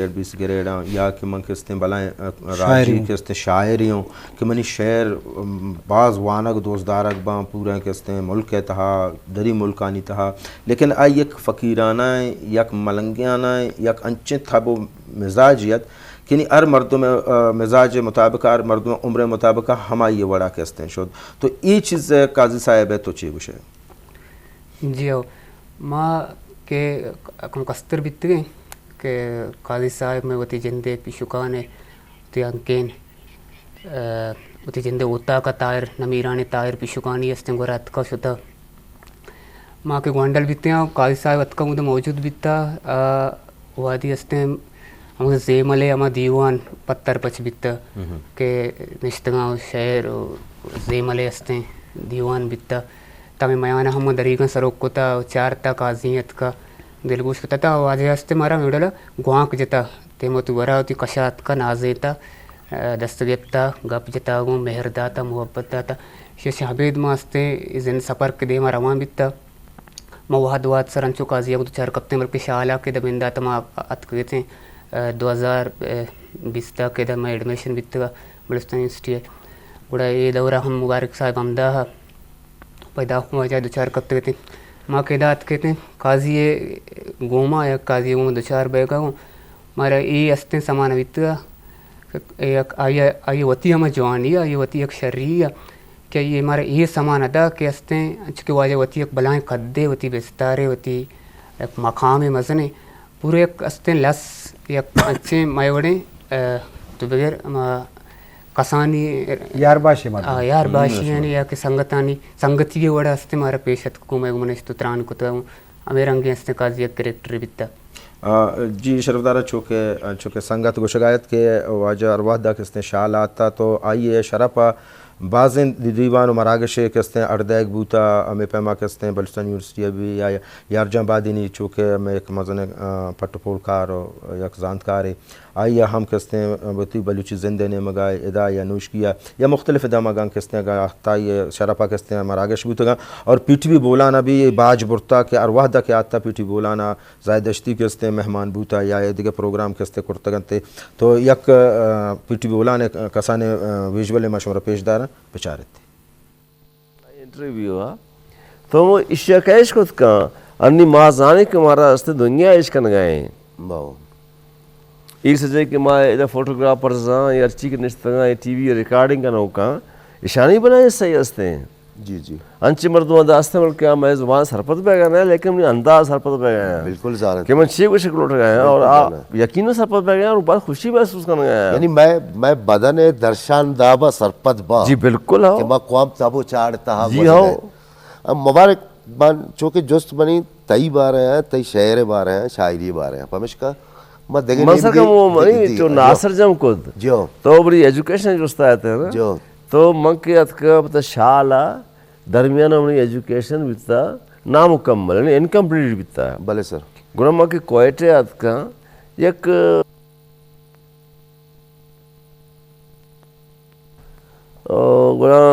گریڈ، بیست گریڈ آں، یا کہ من کہ استیں بلائیں، ا، راجی کہ استیں شاعرے اوں کہ منی شعر، ام، باز وانگ دوست دارگ باں، پوریں کہ استیں ملک ءِ تہا، دری ملکانی تہا، لیکن آئی یک فقیرانہ، یک ملنگیانہ، یک انچیں تب و مزاجے ات کہ یعنی ہر مردم ءِ، ا، مزاج ءِ مطابق، ہر مردم ءِ عمر ءِ مطابق ہمائی ءِ وڑا کہ استیں شد۔ تو اے چیز ءَ قاضی صاحب ءَ تو چے گوشئے؟ جی ہو، ما کہ کم کستر بیتگیں کہ قاضی صاحب مئے وتی جندے پیشوکانے، وتی ہنکین، ا، وتی جندے اوتاکا طاہر، نمیرانیں طاہر پیشوکانی استیں گورا اتکا شتا۔ ما کہ گوانڈل بیتیاں، قاضی صاحب اتکا مودے موجود بیتا، آ، وہدی استیں ہمود زیملے ہما دیوان پتر پچ بیتا کہ نشتگاں شعر و زیملے استیں دیوان بیتا۔ تا ہمے میان ءَ ہم دریگاں سروک کتا و چارتا، قاضی اتکا دلگوش کتا۔ تا واجہ است مارا میڈل گوانک جتا، تیمو تو ورا وتی کشا اتکا، نازینتا، ا، دست گپتا، گپ جتا گوں، مہر داتا، محبت داتا۔ شش ابید ما استیں زند سفر کہ دیما روان بیتا۔ ما وہد وہد سر انچو قاضی ءَ دچار کپتیں، بلکہ شالا کہ داں بندات ما اتکگتیں، ا، دو ہزار بیست ءَ کہ داں مئے ایڈمیشن بیتگا بلوچستان یونیورسٹی ءَ۔ گڑا اے دورا ہم مبارک صاحب ہمدا ءَ پیدا واجہ دچار کپتگتیں۔ ما کہ ادا اتکتیں، قاضی ءِ گوما یا قاضی ءِ گوما دچار بیگا گوں مارا اے استیں سما نہ بیتگا کہ یک آئی، آئی وتی ہما جوانی، آئی وتی یک شری ءَ کہ آئی مارا اے سما نہ دا کہ استیں، انچو کہ واجہ وتی یک بلائیں قدے، وتی بستارے، وتی یک مقامے مزنے، پورے یک استیں لس، یک انچیں مئے وڑیں، ا، تو بگر ہما کسانی یار باشی مردم۔ آ، یار باشی یعنی یا کہ سنگتانی، سنگتی ءِ وڑا استیں مارا پیش اتک، گوں مئے گوں نشت و تران کتگ، ہمے رنگیں استیں قاضی یک کریکٹرے بیتا۔ آ، جی شرفدار، چونکہ، چونکہ سنگت گوشگا ات کہ واجہ ہر وہدا کہ استیں شال آتا تو آئی ءِ شرپ ءَ بازیں دی-، دیوان و مراگشے کہ استیں اڈ دئیگ بوتا، ہمے پیما کہ استیں بلوچستان یونیورسٹی ءَ بھی یا، یا یارجان بادینی چونکہ ہمے یک مزنیں، آ، پٹ و پولکار و یک زانتکارے، آئی ءَ ہم کہ استیں وتی بلوچی زند ءِ نیمگا ادا یا نوشکی ءَ یا مختلف دمگاں کہ استیں اگاں حتی آئی ءِ شرپ ءَ کہ استیں مراگش بوتگاں اور پی ٹی وی بولان ءَ بھی اے باج برتا کہ ہر وہدا کہ آتا پی ٹی وی بولان ءَ زاہد دشتی کہ استیں مہمان بوتا یا اے دگہ پروگرام کہ استیں کرتگ انت۔ تو یک، آ، پی ٹی وی بولان ءِ کسانیں، آ، ویژولے ما شمارا پیش داراں، بچارت۔ انٹرویو ءَ تو ایشی ءَ کیش کت کن، انی ما زانیں کہ مارا است دنیا اش کنگا ایں۔ باو۔ اے سجے کہ ما ادا فوٹوگرافرز آں یا ہرچی کہ نشتگاں، اے ٹی وی ریکارڈنگ کنوکاں، اشانی بنا حصہ ہی استیں۔ جی، جی۔ انچیں مردم داشتہ بلکہ آ مئے زبان سرپد بیگا نہ، لیکن منی انداز سرپد بیگا۔ بالکل زانت۔ کہ من چی گوشگ لوٹگا آں اور بالکل آ زانت۔ یقیناً سرپد بیگا اور بہت خوشی محسوس کنگا آں۔ یعنی مئے، مئے بدن درشان دابا سرپد با۔ جی بالکل ہو۔ کہ ما قوم تب و چاڑ تہا جی گوزگا ہو۔ ایں۔ ام مبارک بان چونکہ جست منی تئی بارے ہیں، تئی شعر بارے ہیں، شاعری بارے ہیں۔ پمشکا ما دگہ من نیم سر کا بھی مو منی دگہ دی-، تو جو۔ ناصر جم کد۔ جو۔ تو بڑی ایجوکیشن جستا ہے نا۔ جو۔ تو من کے اتکا بتا شالا درمیان منی ایجوکیشن بیتا نامکمل، یعنی انکمپلیٹ بیتا۔ بلے سر۔ گڑا من کے کوئٹہ اتکا یک او، گڑا،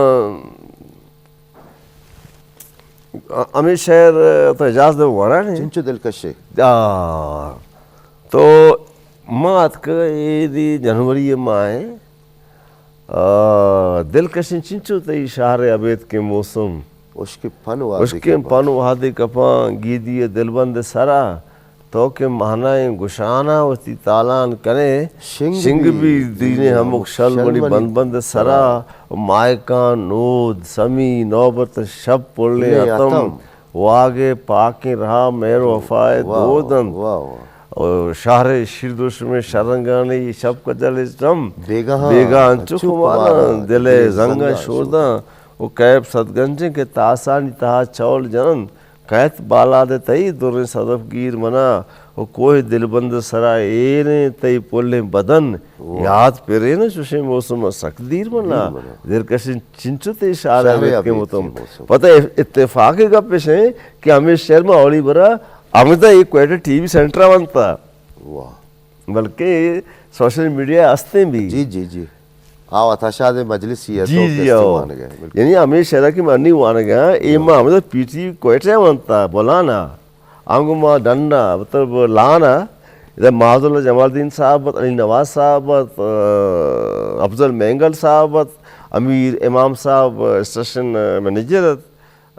ا-، ہمے شعر تو اجاز دے وڑا نے۔ چنچو دلکشے۔ آ، تو ما اتک اے دی جنوری ماہ، آ، دلکشیں چنچو تئی شہر ابید کے موسم۔ اشکیں پن وہدے اشکیں کپاں۔ پن وہدے کپاں، گیدی دلبند سرا۔ تو کہ مہنائیں گشانا وتی تالان کنے، شنگ شنگ بی بی دین دین ہمک ہمک شل شل منی منی بند بند سرا۔ سرا۔ مائکان نود سمی نوبت شپ پلیں نے اتم۔ اتم۔ واگے پاکیں رہا مہر وفائے واہ، دود انت۔ واہ، واہ۔ او شہر شیر دوشمیں شرنگانی شپ کجل چم۔ بیگاہاں بیگاہ انچو انچو خماران خماران دل دل زنگاں زنگاں شوداں۔ او کیب صدگنجیں کہ تاسانی تہا چول جنن۔ کئیت بالاد تئی دریں صدف گیر منا، و کوہ دلبند سرا ایریں تئی پلیں بدن، واہ۔ یات پرین چوشیں موسم سک دیر منا۔ دیر منا۔ دلکشیں چنچو تئی شعر شعر ابید کے ابید کے متم۔ موسم۔ پتہ اف-، اتفاق گپ اش ہیں کہ ہمیں شعر میں اولی برا ہمیں تو ایک کوئٹہ ٹی وی سینٹر بنتا۔ واہ۔ بلکہ سوشل میڈیا ہستیں بھی۔ جی، جی، جی۔ آ عطا شاد مجلسی ہے جی، تو جی، کس آؤ۔ وانگ ہے، بالکل۔ یعنی ہمیں شعرا کہ منی وانگ ہے، اے ہاں۔ ما ہمیں پی ٹی کوئٹہ وانتا، بولانا۔ آنگو ما ڈنڈا، مطلب لانا، ادا معاذ اللہ جمال الدین صاحب ات، علی نواز صاحب ات، آ، افضل مینگل صاحب ات، امیر امام صاحب، آ، اسٹیشن، آ، منیجر ات،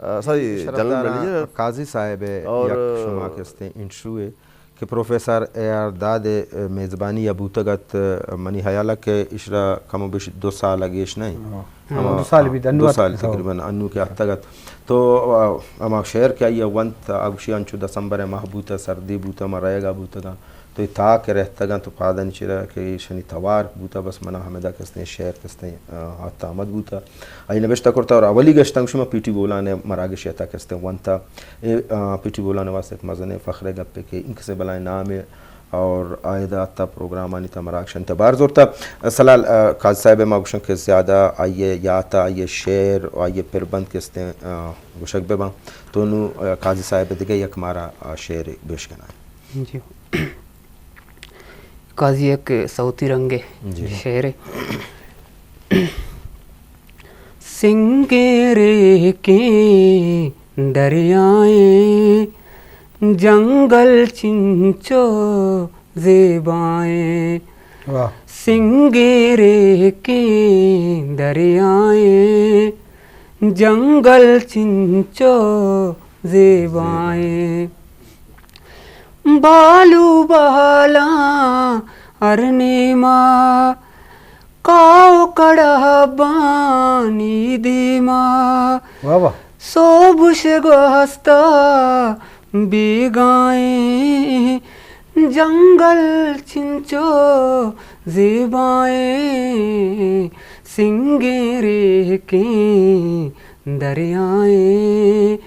آ، سوری، جنرل منیجر ات۔ قاضی صاحب ءِ اور یک شما کہ استیں انٹرویو ءِ کہ پروفیسر اے آر داد ءِ میزبانی ءَ بوتگ ات، منی ہیال ءَ کہ ایشرا کم و بیش دو سال ءَ گیش نہ انت۔ ہاں۔ ہما دو سال بیت، انو دو ات-، سال ہاں۔ تقریباً انو کہ اتکگ ات۔ تو، آ، ہما شعر کہ آئی ءَ ونت، آ گوشی انچو دسمبر ءِ ماہ بوتہ، سردی بوتہ، ما رئیگ ءَ بوتگاں۔ تو اے تاک ءَ رہتگاں، تو پادانی چیرا کہ ایشانی توار بوتہ، بس منا ہمدا کہ استیں شعر کہ استیں، آ، آت آمد بوتہ۔ آئی نبشتہ کرتہ اور اولی گشتاں گوشی ما پی ٹی بولان ءِ مراگش ءِ تہا کہ استیں ونتہ۔ اے، آ، پی ٹی بولان ءِ واسطہ یک مزنیں فخر ءِ گپے کہ اینکسیں بلائیں نامے اور آئی ءَ داتا پروگرامانی تہ مراگش انت بار زورتا۔ سلال، آ، قاضی صاحب ءَ ما گوشن کہ زیادہ آئی ءِ یات ءَ، آئی ءِ شعر و آئی ءِ پربند کہ استیں، آ، گوشگ بہ باں۔ تو نوں، آ، قاضی صاحب ءِ دگہ یک مارا، آ، شعر بشکنائیں۔ جی۔ قاضی یک صوتی رنگے جی۔ شعرے۔ سنگیں ریکیں دریائیں، جنگل چنچو زیبائیں۔ واہ۔ سنگیں ریکیں دریائیں، جنگل چنچو زیبائیں۔ بالو بالاں ہر نیما، کاو کڑہبانی دیما۔ واہ واہ۔ سوبش گوستا بیگائیں، جنگل چنچو زیبائیں، سنگیں ریکیں دریائیں،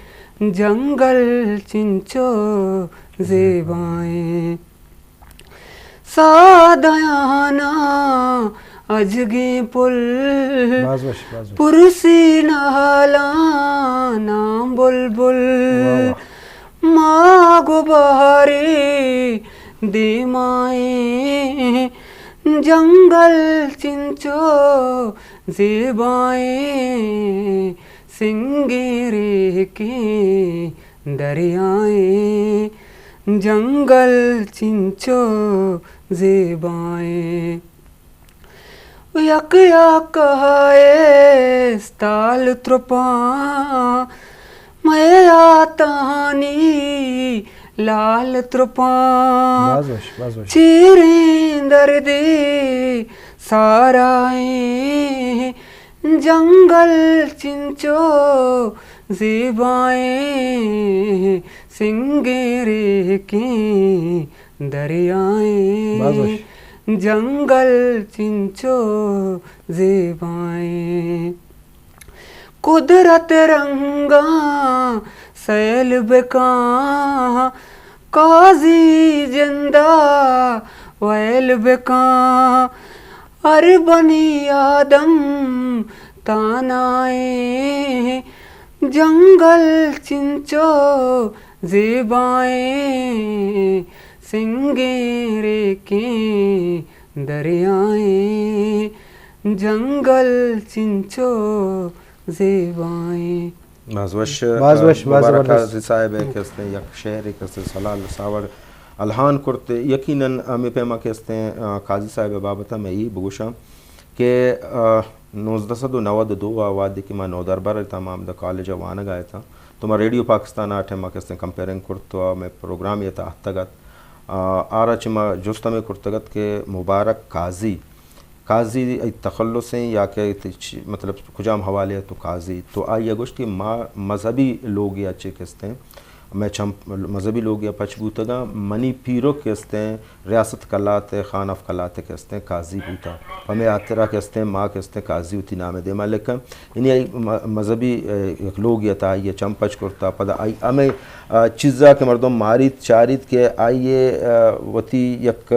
جنگل چنچو زیبائیں۔ ساہ دیانا اجگیں پل، باز وش، باز وش۔ پرسی نہالانا بلبل۔ واہ واہ۔ ماہ گو بہارے دیمائیں، جنگل چنچو زیبائیں، سنگیں ریکیں دریائیں، جنگل چنچو زیبائیں۔ یک یک ءَ استال ترپاں، مئے یاتانی لال ترپاں۔ باز وش، باز وش۔ چیریں دردے سارائیں، جنگل چنچو زیبائیں، سنگیں ریکیں دریائیں، باز وش۔ جنگل چنچو زیبائیں۔ قدرت رنگاں سیل بکاں، قاضی جندا ویل بکاں، ہر بنی آدم تانائیں، جنگل چنچو زیبائیں، سنگیں ریکیں دریائیں، جنگل چنچو زیبائیں۔ باز وش، باز وش، باز مبارک زبردست۔ قاضی صاحب ءِ کہ استیں یک شعرے کہ استیں سلال ساوڑ الہان کرت۔ یقیناً ہمے پیما کہ استیں، آ، قاضی صاحب ءِ بابت ءَ میں اے بگوشاں کہ، آ، نوزدہ سد و نود و دو ءَ وہدے کہ ما نودربر اتاں، ما ہمدا کالج ءَ وانگ ءَ اتاں، تو ما ریڈیو پاکستان ءَ ٹائم ءَ کہ استیں کمپیئرنگ کرت تو مئے پروگرامے ءِ تہا اتکگ ات۔ آ، آرا چہ ما جست ہمے کرتگ ات کہ مبارک قاضی قاضی ءِ تخلص ایں یا کہ تئی چ-، مطلب کجام حوالے ءَ تو قاضی؟ تو آئی ءَ گوشت کہ ما مذہبی لوگے ءَ چہ کہ استیں، مئے چم مذہبی لوگے ءَ پچ بوتگاں، منی پیرک کہ استیں ریاست کلات ءِ، خان آف کلات ءِ کہ استیں قاضی بوتا، پمے ہاترا کہ استیں ما کہ استیں قاضی وتی نام ءِ دیما لکھاں۔ یعنی آئی م-، مذہبی، اے، یک لوگے ءِ تہا آئی ءَ چم پچ کرتا، پدا آئی ہمے، آ، چیزا کہ مردم ماریت چاریت کہ آئی ءَ، آ، وتی یک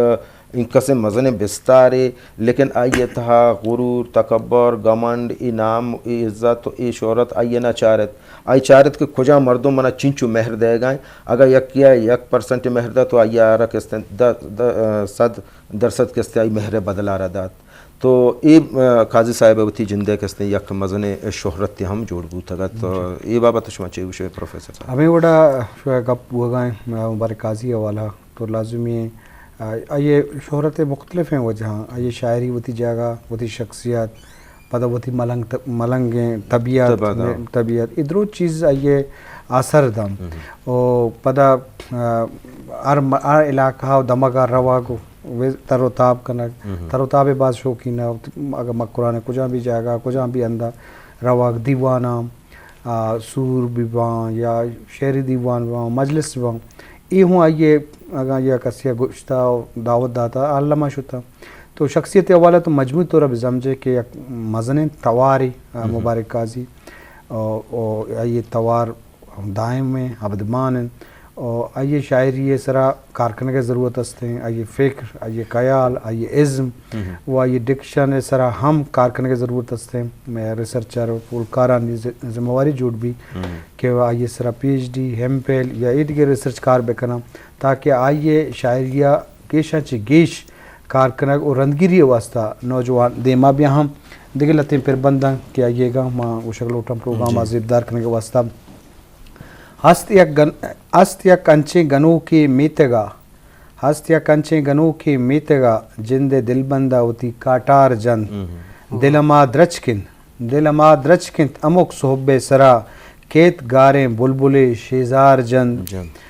انکسیں مزنیں بستارے، لیکن آئی ءِ تہا غرور، تکبر، گمنڈ، اے نام، اے عزت و اے شہرت آئی ءَ نہ چارت۔ آئی چارت کہ کجام مردم منا چنچو مہر دئیگا انت۔ اگاں یکے ءَ یک پرسنٹ مہر دات تو آئی ءَ آرا کہ استیں دہ، دہ، آ، صد درصد کہ استیں آئی مہر ءِ بدل ءَ را دات۔ تو اے، آ، قاضی صاحب ءِ وتی جند ءِ کہ استیں یک مزنیں شہرتے ہم جوڑ بوتگ ات۔ تو اے بابت ءَ شما چے گوش ئے پروفیسر صاحب؟ ہمے وڑا گپ بوگا انت، آ، مبارک قاضی ءِ حوالہ تو لازمی ایں، آ، آئی ءِ شہرت ءِ مختلفیں وجہاں، آئی ءِ شاعری وتی جاگہ، وتی شخصیت، پدا وتی ملنگ ت-، ملنگیں طبیعت، طبیعت، ہاں۔ طبیعت، اے درو چیز آئی ءِ اثر دنت۔ ہم۔ و پدا، آ، ہر م-، ہر علاقہ و دمگ ءَ روگ و وے-، تر و تاب کنگ، ہم۔ تر و تاب ءِ باز شوقین ءَ، اگہ مکران ءِ کجام بھی جاگہ، کجام بھی ہندا روگ، دیواناں، آ، سور بہ باں یا شعری دیوان بہ باں، مجلس بہ باں، اے ہوں آئی ءِ اگاں یا کسے ءَ گوشتہ و دعوت داتہ، الما شتہ۔ تو شخصیت ءِ حوالہ تو مجموعی طور ءَ بہ سمجھے کہ یک مزنیں توارے، آ، ہم۔ مبارک قاضی، آ، و آئی ءِ توار دائم ایں، ابدمان ایں۔ و آئی ءِ شاعری ءِ سرا کار کنگ ءِ ضرورت است ایں، آئی ءِ فکر، آئی ءِ خیال، آئی ءِ ازم ہم۔ و آئی ءِ ڈکشن ءِ سرا ہم کار کنگ ءِ ضرورت است ایں۔ مئے ریسرچر و پولکارانی ذ-، ذمہ واری جوڑ بی ہم۔ کہ آئی ءِ سرا P H D, M Phil یا اے دگہ ریسرچ کار بکناں، تاکہ آئی ءِ شاعری ءَ گیشاں چہ گیش کار کنگ و رندگیری ءِ واستہ نوجوان دیما بیاں۔ ہم دگہ لتیں پربنداں کہ آئی ءِ گاں ما گوشگ لوٹاں پروگرام ءَ، جی، زیبدار کنگ ءِ واستہ۔ ہست یک گن-، ہست یک انچیں گنوکے میتگ ءَ، ہست یک انچیں گنوکے میتگ ءَ، جند ءِ دلبند ءَ وتی کاٹار جنت۔ ہم۔ دل ءَ ما درچک انت، دل ءَ ما درچک انت، ہمک سہب ءِ سرا کیت گاریں بلبلے شیزار جنت۔ جنت۔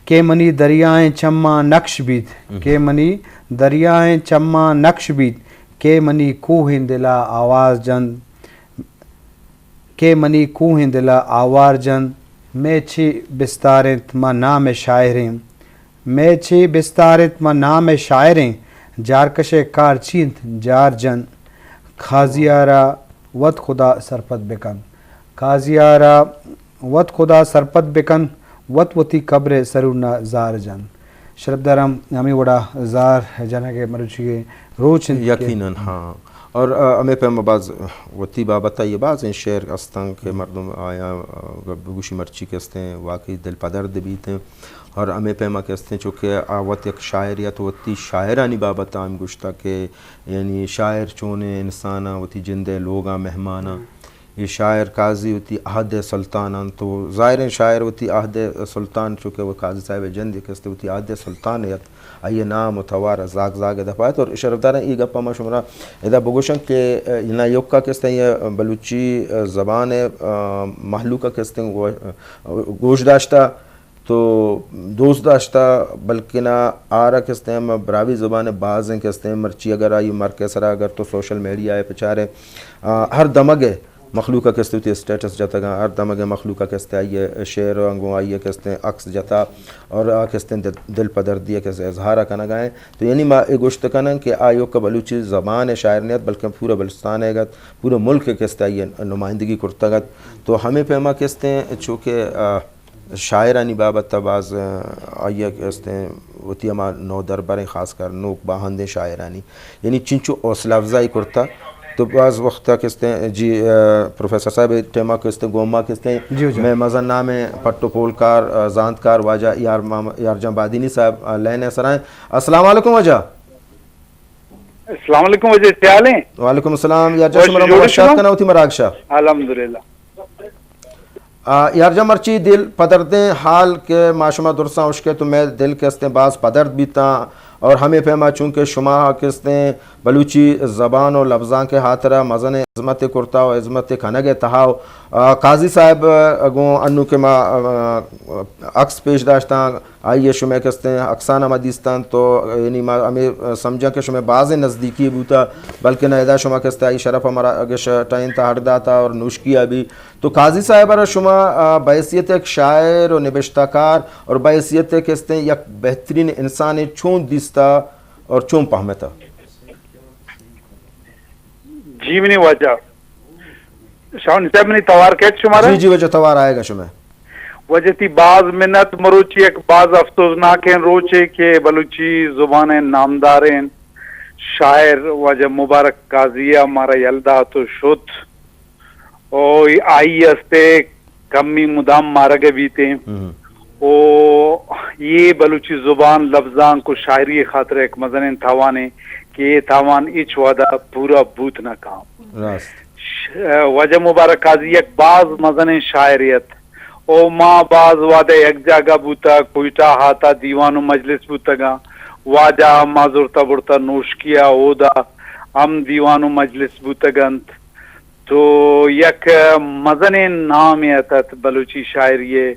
کہ منی دریائیں چماں نقش بیت، ہم۔ کہ منی دریائیں چماں نقش بیت، کہ منی کوہیں دل ءَ آواز جنت۔ کہ منی کوہیں دل ءَ آوار جنت، مئے چے بستار انت ما نام ءِ شاعریں، مئے چے بستار انت ما نام ءِ شاعریں، جارکش ءِ کار چی انت جار جنت۔ قاضی ءَ را وت خدا سرپد بکن، قاضی ءَ را وت خدا سرپد بکن، وت وتی قبر ءِ سرون ءَ زار جنت۔ شرپدار ہم ہمے وڑا زار جنگ ءِ مروچی ءِ روچ انت کہ یقیناً، ہاں۔ اور، آ، ہمے پیم باز وتی بابت ءَ یہ بازیں شعر استاں کہ مردم آیا، آ، بگوشی مرچی کہ استیں واقعی دل پدرد بیتیں۔ اور ہمے پیما کہ استیں چونکہ آ وت یک شاعرے ات، وتی شاعرانی بابت ءَ ہم گوشتا کہ یعنی شاعر چونیں انسان ءَ وتی جند ءِ لوگاں مہمان ءَ۔ اے شاعر قاضی وتی عہد ءِ سلطان انت، تو ظاہریں شاعر وتی عہد ءِ سلطان، چونکہ وہ قاضی صاحب ءِ جند یک است وتی عہد ءِ سلطان ات، آئی ءِ نام و توار ءَ زاگ زاگ ءَ دپ ات۔ اور شرپداراں اے گپ ءَ ما شمارا ادا بگوشاں کہ، آ، نہ ایوکا کہ استیں یہ بلوچی، آ، زبان ءِ، آ، مہلوک ءَ کہ استیں گو-، گوش داشتہ، تو دوست داشتہ، بلکنا آرا کہ استیں ہم براہوئی زبان ءِ بازیں کہ استیں مرچی اگر آئی مرک ءِ سرا اگر تو سوشل میڈیا ءَ بچارے، آ، ہر دمگ ءِ مخلوق ءَ کہ استیں وتی اسٹیٹس جتگاں، ہر دمگ ءِ مخلوق ءَ کہ استیں آئی ءِ شعر ءَ گوں آئی ءِ کہ استیں عکس جتا اور آ کہ استیں دل، دل پدردی ءِ کہ استیں اظہار ءَ کنگ ءَ ایں۔ تو یعنی ما اے گوشت کناں کہ آ ایوک بلوچی زبان ءِ شاعر نہ ات، بلکہ پورا بلوچستان ءِ گت، پورا ملک ءِ کہ استیں آئی ءِ نمائندگی کرتگ ات۔ تو ہمے پیما کہ استیں چونکہ، آ، شاعرانی بابت ءَ باز، آ، آئی ءَ کہ استیں وتی ہما نودربریں، خاص کر نوک باہندیں شاعرانی، یعنی چنچو حوصلہ افزائی کرتا۔ تو باز وقت ءَ کہ استیں، جی، آ، پروفیسر صاحب، ٹیما کہ استیں، گوما کہ استیں، جی، جی۔ مئے مزن نام ءِ پٹ و پولکار، آ، زانتکار واجہ یار مام-، یار جان بادینی صاحب، آ، لائن ءِ سرا ایں۔ السلام علیکم واجہ۔ السلام علیکم واجہ، چے حال ایں؟ وعلیکم السلام یار جان، وش شمارا جوڑ مبارکباد شما؟ کناں وتی مراگش ءَ۔ الحمدللہ۔ آ، یار جان، مرچی دل پدردیں حال کہ ما شما درساں اشکے تو مئے دل کہ استیں باز پدرد بیتاں اور ہمے پیما چونکہ شما کہ استیں بلوچی زبان و لبزانک ءِ ہاترا مزنیں ہزمتے کرتا و ہزمت کنگ ءِ تہا و، آ، قاضی صاحب، آ، گوں انو کہ ما، آ، عکس پیش داشتاں، آئی ءِ شمئے کہ استیں عکساں ہم دیستاں تو یعنی ما ہمے سمجھاں کہ شمئے بازیں نزدیکی بوتا، بلکہ نہ ادا شما کہ استیں آئی شرف ءَ مراگش ٹائیں تا ہڑ داتا اور نوشکی ءَ بھی۔ تو قاضی صاحب ءَ را شما، آ، بحیثیت یک شاعر و نبشتہ کار اور بحیثیت کہ استیں یک بہترین انسانے چون دیستا اور چون پہمتا؟ جی منی واجہ۔ شاہین صاحب، منی توار کیت شمارا؟ جی، جی، واجہ توار آئے گا شمئے۔ واجہ تئی باز منت، مروچی یک باز افسوسناکیں روچے کہ بلوچی زبان ءِ نامداریں شاعر واجہ مبارک قاضی ءَ مارا یل دات و شت۔ او آئی است کمی مدام مارگ بیتیں۔ ہم۔ او یہ بلوچی زبان، لبزانک و شاعری خاطر یک مزنیں تاوانے کہ یہ تاوان ہچ وعدہ پورا بوت نہ کام۔ راست۔ ش-، واجہ مبارک قاضی یک باز مزنیں شاعرے ات۔ او ما باز وعدہ یک جاگہ بوتا، کوئٹہ ہاتا دیوان و مجلس بوتگاں۔ واجہ ما زرتہ برتہ نوشکی ءَ، اودا ہم دیوان و مجلس بوتگ انت۔ تو یک مزنیں نامے ات ات بلوچی شاعری ءِ۔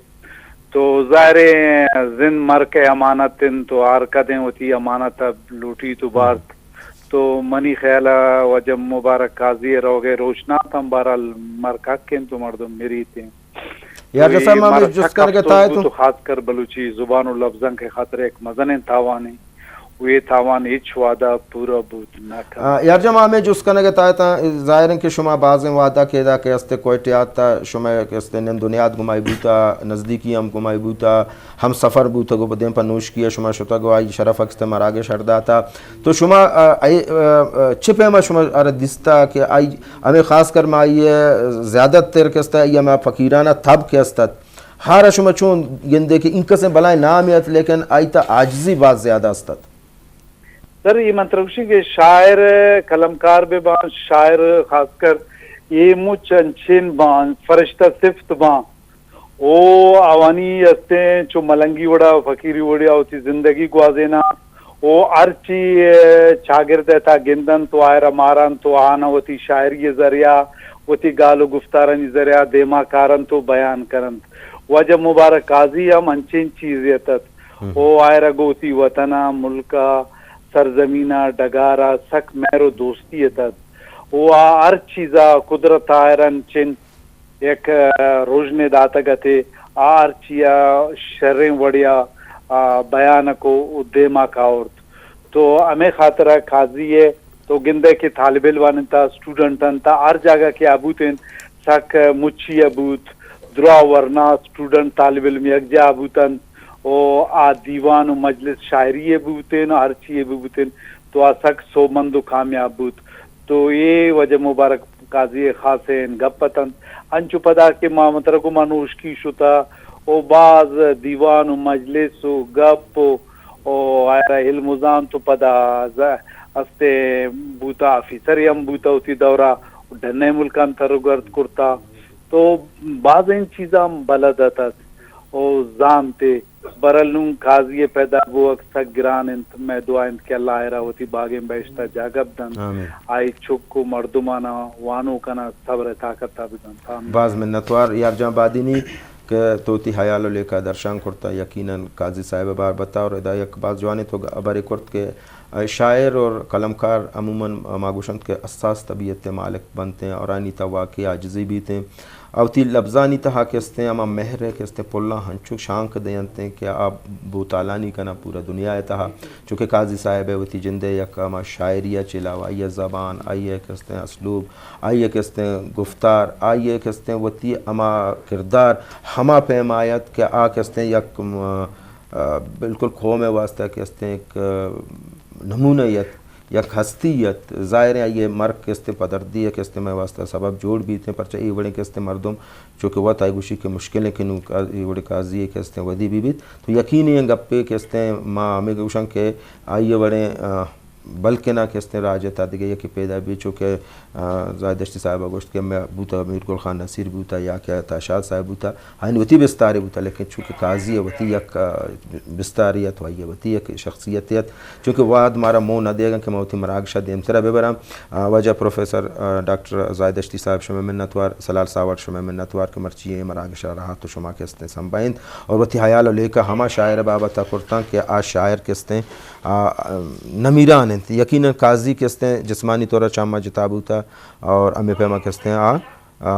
تو ظاہر ایں زند مرک ءِ امانت انت، تو ہر کدیں وتی امانت ءَ لوٹیت و بارت۔ تو منی خیال ءَ واجہ مبارک قاضی ءِ روگ ءِ روچ نہ ات، ہم بہرحال مرک حق انت و مردم مریت انت۔ یار تو جیسا اے ما ہمیں مارا جست سک کرنے کے افسوس تائے بوت تو و خاص کر بلوچی زبان و لبزانک ءِ خاطر یک مزنیں تاوانے و اے تاوان ہچ وہدا پورا بوت نہ کنت۔ آ، یار جان، ما ہمیں جست کنگ ءَ تائے تاں، ظاہر انت کہ شما بازیں وہدا کہ ادا کہ استے کوئٹہ آتا، شما کہ استے نند و نیاد گمائی بوتا، نزدیکی ہم گمائی بوتا، ہم سفر بوتگ و بدیں پہ نوشکی ءَ شما شتگ و آئی شرف ءَ کہ استے مراگش ہر داتا۔ تو شما، آ، اے، آ، آ، چہ پیما شما ارا دیستا کہ آئی ہمیں خاص کر ما آئی ءَ زیادہ تر کہ استا، آئی ہما فقیرانہ تب کہ است ات، ہارا شما چون گندے کہ اینکسیں بلائیں نامے ات، لیکن آئی تا عاجزی باز زیادہ است ات۔ سر، اے من ترا گوشی کہ شاعر، قلمکار بہ باں، شاعر خاص کر اے مچ انچین باں، فرشتہ صفت باں۔ او آوانی استیں چو ملنگی وڑا، فقیری وڑا وتی زندگی گوازیناں۔ او ہرچی، اے، چاگرد ءِ تہا گندنت و آئرا مارنت و آہاں وتی شاعری ءِ ذریعہ، وتی گال و گفتارانی ذریعہ دیما کارنت و بیان کننت۔ واجہ مبارک قاضی ہم انچیں چیزے ات ات۔ او آئرا گوں وتی وطن ءَ، ملک ءَ، سرزمین ءَ، ڈگار ءَ سک مہر و دوستی ات ات۔ او آ ہر چیزا قدرت ءَ آئرا انچیں یک، آ، رژنے داتگ ات ءُ آ ہرچی ءَ شریں وڑے ءَ، آ، بیان ءَ کو ءُ دیما کاورت۔ تو ہمے خاطر ءَ قاضی ءَ تو گندئے کہ طالب علمان انت، اسٹوڈنٹ انت، ہر جاگہ کہ آ بوت انت، سک مچی ءَ بوت، دراہ ورنا اسٹوڈنٹ طالب علم یکجاہ بوت انت ءُ آ دیوان ءُ مجلس شاعری ءَ بوت انت ءُ ہرچی ءَ بوت انت، تو آ سک سوبمند ءُ کامیاب بوت۔ تو اے واجہ مبارک قاضی ءِ خاصیں گپ اتنت۔ انچو پدا کہ ما مترا گوں ما نوشکی شتا ءُ باز دیوان ءُ مجلس ءُ گپ ءُ، ءُ آئرا علم ءُ زانت ءُ پدا ز-، استے بوتا، آفیسرے ہم بوتا وتی دورا، ڈنئے ملکان تر ءُ گرد کرتا۔ تو بازیں چیزاں بلد اتت ءُ زانتے۔ برل نوں قاضی ءِ پیدا بوگ سک گران انت۔ مئے دعا انت کہ اللہ آئرا وتی باگیں بہشت ءَ جاگہ بدنت۔ آمین۔ آئی چک ءُ مردماناں وانوکاناں صبر ءِ طاقت ءَ بدنت۔ آمین۔ باز منتوار یار جان بادینی کہ تو وتی حیال ءُ لیکہ درشان کرتا۔ یقیناً قاضی صاحب ءِ بابت ءَ اور ادا یک باز جوانیں تو ہبرے کرت کہ شاعر اور قلمکار عموماً ما گوشنت کہ حساس طبیعت ءِ مالک بنت ایں اور آنی تہ واقعی عاجزی بیت ایں۔ آ وتی لبزانی تہا کہ استیں ہما مہر ءَ کہ استیں پلاں ہنچو شانک دینت ایں کہ آ بوتالانی کناں پورا دنیا ءِ تہا، چونکہ قاضی صاحب ءِ وتی جند ءِ یک ہما شاعری ءَ چہ علاوہ آئی ءِ زبان، آئی ءِ کہ استیں اسلوب، آئی ءِ کہ استیں گفتار، آئی ءِ کہ استیں وتی ہما کردار ہما پیما ات کہ آ کہ استیں یک، م-، آ، بالکل قوم ءِ واسطہ کہ استیں یک نمونہ ات۔ یک ہستی ات، ظاہر ایں آئی ءِ مرگ کہ استیں پدردی ءِ کہ استیں مئے واسطہ سبب جوڑ بیت ایں، پرچہ اے وڑیں کہ استیں مردم چونکہ وت آئی گوشی کہ مشکل ایں کہ نوں اے وڑیں قاضی ءِ کہ استیں ودی بہ بیت، تو یقینی ایں گپے کہ استیں ما ہمے گوشاں کہ آئی ءِ وڑیں، آ، بلکنا کہ استیں راج ءِ تہا دگہ یکے پیدا بیت، چونکہ، آ، زاہد دشتی صاحب ءَ گوشت کہ مئے بوتا میر گل خان نصیر بوتا یا کہ عطا شاد صاحب بوتا، آیانی وتی بستارے بوتا، لیکن چونکہ قاضی ءِ وتی یک، آ، بستارے ات، آئی ءِ وتی یک شخصیتے ات، چونکہ وہد مارا موہ نہ دیگ ءَ کہ ما وتی مراگش ءَ دیمتر ءَ بہ براں۔ آ، واجہ پروفیسر، آ، ڈاکٹر زاہد دشتی صاحب شمئے منتوار، سلال ساوڑ شمئے منتوار کہ مرچی اے مراگش ءَ رہات ءُ شما کہ استیں سمبھائینت اور وتی حیال ءُ لیکہ ہما شاعر ءِ بابت ءَ کرتاں کہ آ شاعر کہ استیں، آ، نمیران انت۔ یقیناً قاضی کہ استیں جسمانی طور ءَ چہ ما جتا بوتا اور ہمے پیما کہ استیں آ آ،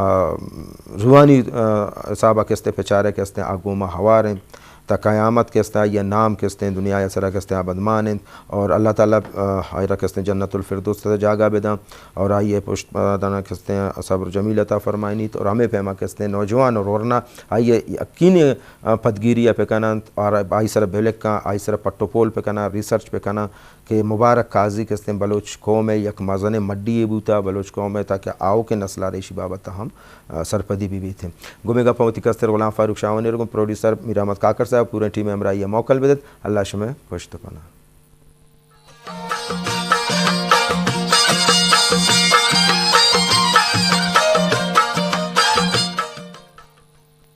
روحانی، آ، حساب ءَ کہ استیں پچارے کہ استیں آ گوما ہوار انت۔ تا قیامت کہ استیں آئی ءِ نام کہ استیں دنیا ءِ سرا کہ استیں ابدمان انت اور اللہ تعالیٰ، آ، آئی را کہ استیں جنت الفردوس ءِ تہا جاگہ بداں اور آئی ءِ پشت پادانا کہ استیں صبر جمیل عطا فرمائینیت اور ہمے پیما کہ استیں نوجوان اور ورنا آئی ءِ یقینی، آ، پدگیری ءَ بکننت اور آئی سرا بلکاں، آئی سرا پٹ ءُ پول بکناں، ریسرچ بکناں۔ کہ مبارک قاضی کہ استیں بلوچ قوم ءِ یک مزنیں مڈی یے بوتا، بلوچ قوم ءِ تاکہ آؤکیں نسل ءَ را ایشی بابت ءَ ہم، آ، سرپدی بہ بیت۔ گوں ہمے گپاں وتی کستر غلام فاروق شاہوانی ءَ گوں پروڈیوسر میر احمد کاکڑ صاحب پوریں ٹیم ءِ ہمراہی ءَ موکل بدیت۔ اللہ شمئے پشت ءَ پناہ۔